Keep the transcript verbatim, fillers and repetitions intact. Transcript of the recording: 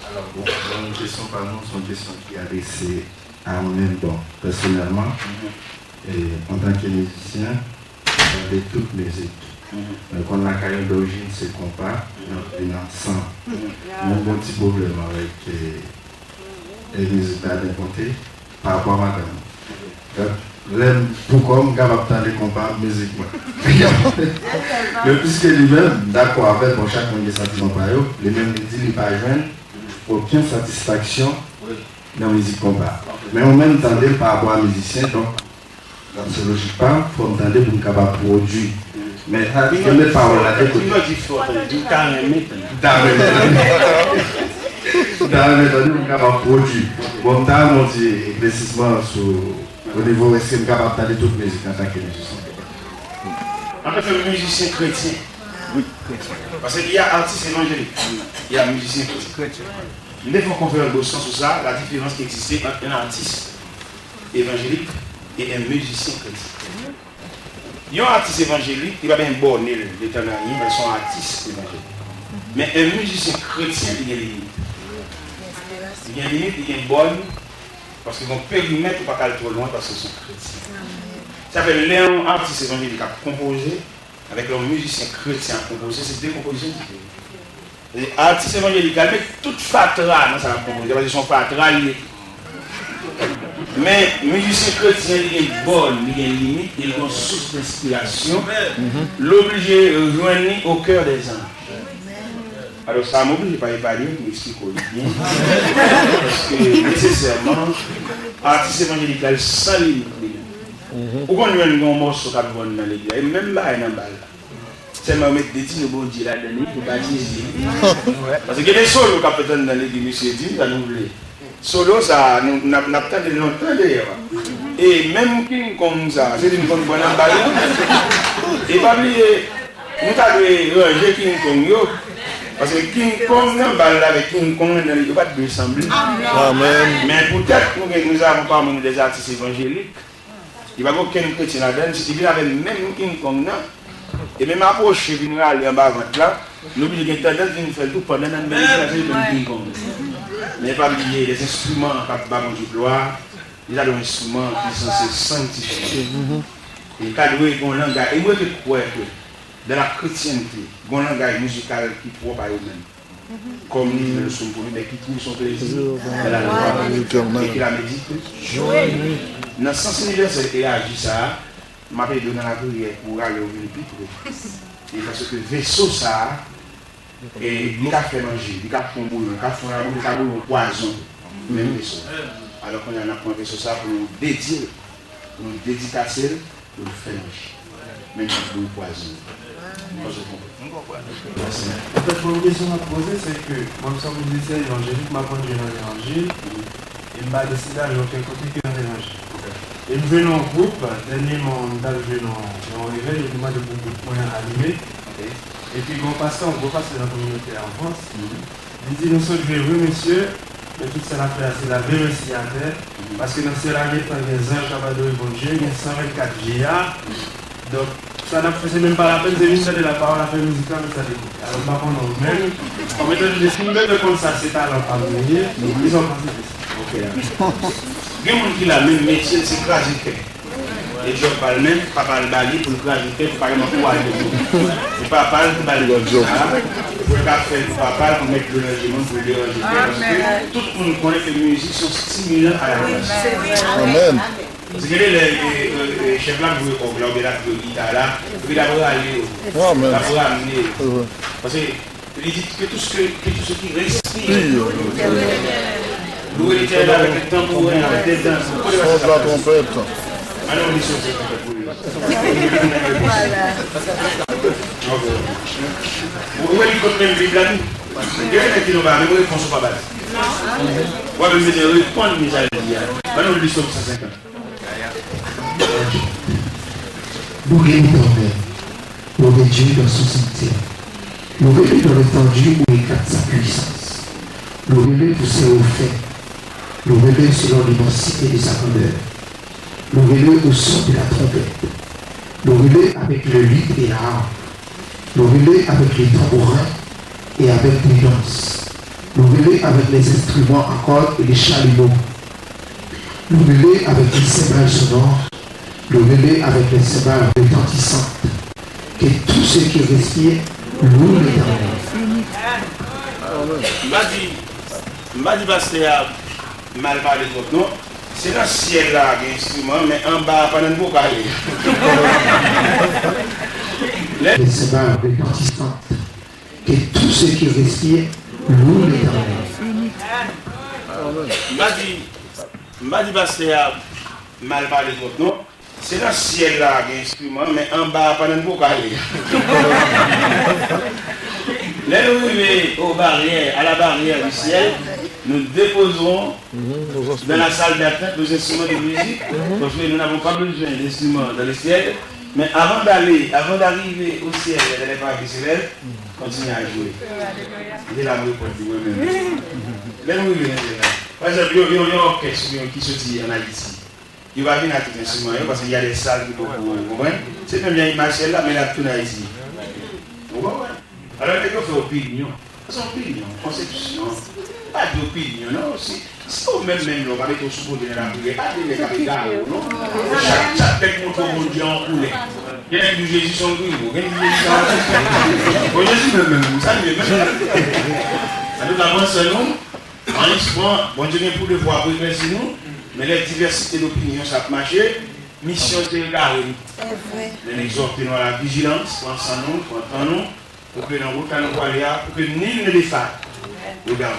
Alò, bon, bon, kesyon pa nou, se yon kesyon ki adrese a mwen menm. Bon, pèsonèlman, e, antanke mizisyen, m tande tout mizik. Men konn lakay nou dorijin se konpa, nan, nan san. Men m gen yon ti pwoblèm avèk, e, e mizik Baden Konte pa rapò a madanm mwen. Donk, lè m pou kò m, m kapab tande konpa mizik mwen. Men piske li menm, m dakò avè l, bon, chak moun gen santiman pa yo, li menm li di li pa jwenn okenn satisfaksyon nan mizik konpa. Men mwen menm, m tande l pa rapò a mizisyen, donk, nan se lojik pa m, fò m tande pou m kapab pwodui. Men sa, fò m met pawòl la de kote. Di fò, di ta renmen tande. M ta renmen tande. M ta renmen tande pou m kapab pwodui. Bon, m ta renmen yon ti eklèsisman sou, o nivo èske m kapab tande tout mizik antanke mizisyen. Antanke mizisyen kretyen. Wi, kretyen. Paske y a atis evanjelik, y a mizisyen kretyen. M te fè yon konferans Boston sou sa, la diferans ki egziste ant yon atis evanjelik e yon mizisyen kretyen. Yon atis evanjelik, li pa bezwen bòne l de tan nan anyen, paske se yon atis evanjelik. Men yon mizisyen kretyen, li gen limit. Li gen limit, li gen bòn, paske gen yon perimèt ou pa ka al twò lwen, paske se yon kretyen. Sa fè lè yon atis evanjelik ap konpoze, avèk lè yon mizisyen kretyen ap konpoze, se de konpozisyon diferan. E atis evanjelik la, li met tout fatra nan sa l ap konpoze, paske se yon fatra li ye. Men, mizisyen kretyen, li gen bòn, li gen limit, e li gen yon sous denspirasyon. L oblije jwenn li au chœur des anges. Alò, sa, m oblije pa epanye w pou m eksplike w li byen. Paske, nesesèman, atis evanjelik la, li san limit li menm. Ou konn jwenn gen yon mòso k ap vann nan legliz la, e menm bagay nan bal la. Sèlman yo met de ti non Bondye ladan li pou batize. Paske gen de solo k ap fèt anndan legliz, mesye di m sa nou vle. Solo sa, nou, n ap, n ap tande l lontan dèyè a. E menm King Kong sa, se li m konn pran nan bal la. E pa bliye, nou ta dwe ranje King Kong yo. Paske King Kong nan bal la avèk King Kong anndan li, yo pa t dwe sanble. Amèn. Men poutèt nou gen, nous avons parmi nous des artistes évangéliques, li pa gen okenn kretyen ladan l, li vin avè menm King Kong nan. E menm apwoche vin rale anba vant la, nou oblije gen tandans vin fè l tou pandan n ap bèl vin fè l menm King Kong. Men pa bliye, lè enstriman k ap ba Bondye glwa, li ta dwe yon enstriman ki sanse sanktifye. E li ta dwe gen yon langay. E mwen rete kwè ke dans la chrétienté, gen yon langay mizikal ki pwòp a yo menm. Kòm li di nan Sòm pou li, men ki twouve son plezi dans la loi éternelle et qui la médite jour et nuit. Nan sans inivèsèl elaji sa a, m ap ede w nan lapriyè pou w rale w vin pi pre. E paske veso sa a, e, li ka fè manje, li ka fè yon bouyon, li ka fè yon labou, li ka bouyon pwazon, menm veso. Alò kounye a n ap pran veso sa a pou nou dedye l, pou nou dedikase l, pou l fè manje. Menm si bouyon pwazon. Mwen panse w konprann. Mwen konprann. Mèsi. Anfèt, premye kesyon m ap poze, se ke mwen, m se yon mizisyen evanjelik, m aprann jwe nan levanjil, e m pa deside ale okenn kote ke nan levanjil. E m jwe nan yon gwoup, dènyèman, m t ap jwe nan, nan yon revèy, yo te mande pou gwoup mwen anime. Epi, gen yon pastè, yon gwo pastè nan kominote a an Frans, li di, nou sot jwe, wi, mesye, men tout sa n ap fè a, se lave men siy atè, paske nan syèl la, gentan gen zanj k ap adore Bondye, gen san vennkat vyeya. Donk, sa n ap fè, se menm pa lapèn, se vin tande lapawòl, afè mizik la, men sa dekote. Alò, m pa konnen w menm, kòm etan done, si m bezwen konn sa, se talan pa m li ye, kisa w panse de sa? Ok, dakò. Gen moun ki la, menm metye l, se kraze kè. E djòb pa l menm, papa l ba li pou l kraze kè, pou l pa janm ankouraje moun. Se papa l ki ba l djòb sa, pou l ka fè pou papa l, pou l met dlo nan je moun, pou l deranje kè, paske tout moun konnen ke mizik se yon stimulan a la baz. Amèn. Paske gen de lè, e, e, e, chèf la ap jwe òg la, oubyen l ap jwe gita la, epi l ap rale yo, l ap ramne yo. Paske Li di, que tout ce que, que tout ce qui respire loue l'Éternel avec un tambourin, avec des danses. Vous connaissez ça? Son de la trompette. Allons, on est sur cette trompette pour lui. Ou wè li konn menm Bib la tou. Gen nèg ki nan ba menm repons ou pa ba li. Ou wè menm li te reponn li sa li di a. Ban nou li Sòm san senkant. Louez l'Éternel, louez Dieu dans son sanctuaire. Louez-le dans l'étendue où éclate sa puissance. Louez-le pour ses hauts faits. Louez-le selon l'immensité de sa grandeur. Louez-le au son de la trompette. Louez-le avec le luth et la harpe. Louez-le avec les tambourins et avec des danses. Nous rêver avec les instruments à cordes et les chalumeaux. Nous rêver avec les cymbales sonores. Nous rêver avec les cymbales retentissantes. Que tout ce qui respire loue l'Éternel. M pa di, m pa di pastè a mal pale twòp, non. Se nan syèl la gen enstriman, men anba a pa nan boka li. Lè Les cymbales retentissantes. Que tout ce qui respire loue l'Éternel. M pa di, m pa di pastè a mal pale twòp, non. Se nan syèl la gen enstriman, men anba a pa nan boka li. Lè nou rive o baryè, à la barrière du ciel, nous déposerons dans la salle d'attente nos instruments de musique, parce que nous n'avons pas besoin d'instruments dans le ciel. Mais avant d'aller, avant d'arriver au ciel, dans les paradis célestes, continuez à jouer. Mete la mwen pwòp di mwen menm. Lè nou rive nan syèl la. Pa egzanp, yon, yon, yon òkès oubyen ki soti ann Ayiti. Yo pa vin ak tout enstriman yo, paske y a des salles ki poko, ou konprann? Se menm jan Masyèl la, men l ap tounen Ayiti. Ou konprann? Alò, nèg yo fè opinyon. Se opinyon, konsepsyon. Pa di opinyon, non. Si, si ou menm, menm, lè w pa mete w sou kote nan lapriyè, pa di nèg ap egare w, non. Chak, chak nèg montre w Bondye an koulè. Gen nèg di Jezi se yon grimo, gen nèg di Jezi se yon... Bon, Jezi menm, menm, sa li ye menm. Antouka, pran swen nou. An espwa, Bondye gen pou devwa pou eklèsi nou, men lè divèsite dopinyon sa ap mache, misyon se egare nou. Men egzòte nou a la vijilans, pran san nou, pran tan nou, pou ke nan wout la nou pwale a, pou ke nul ne défaille. Regard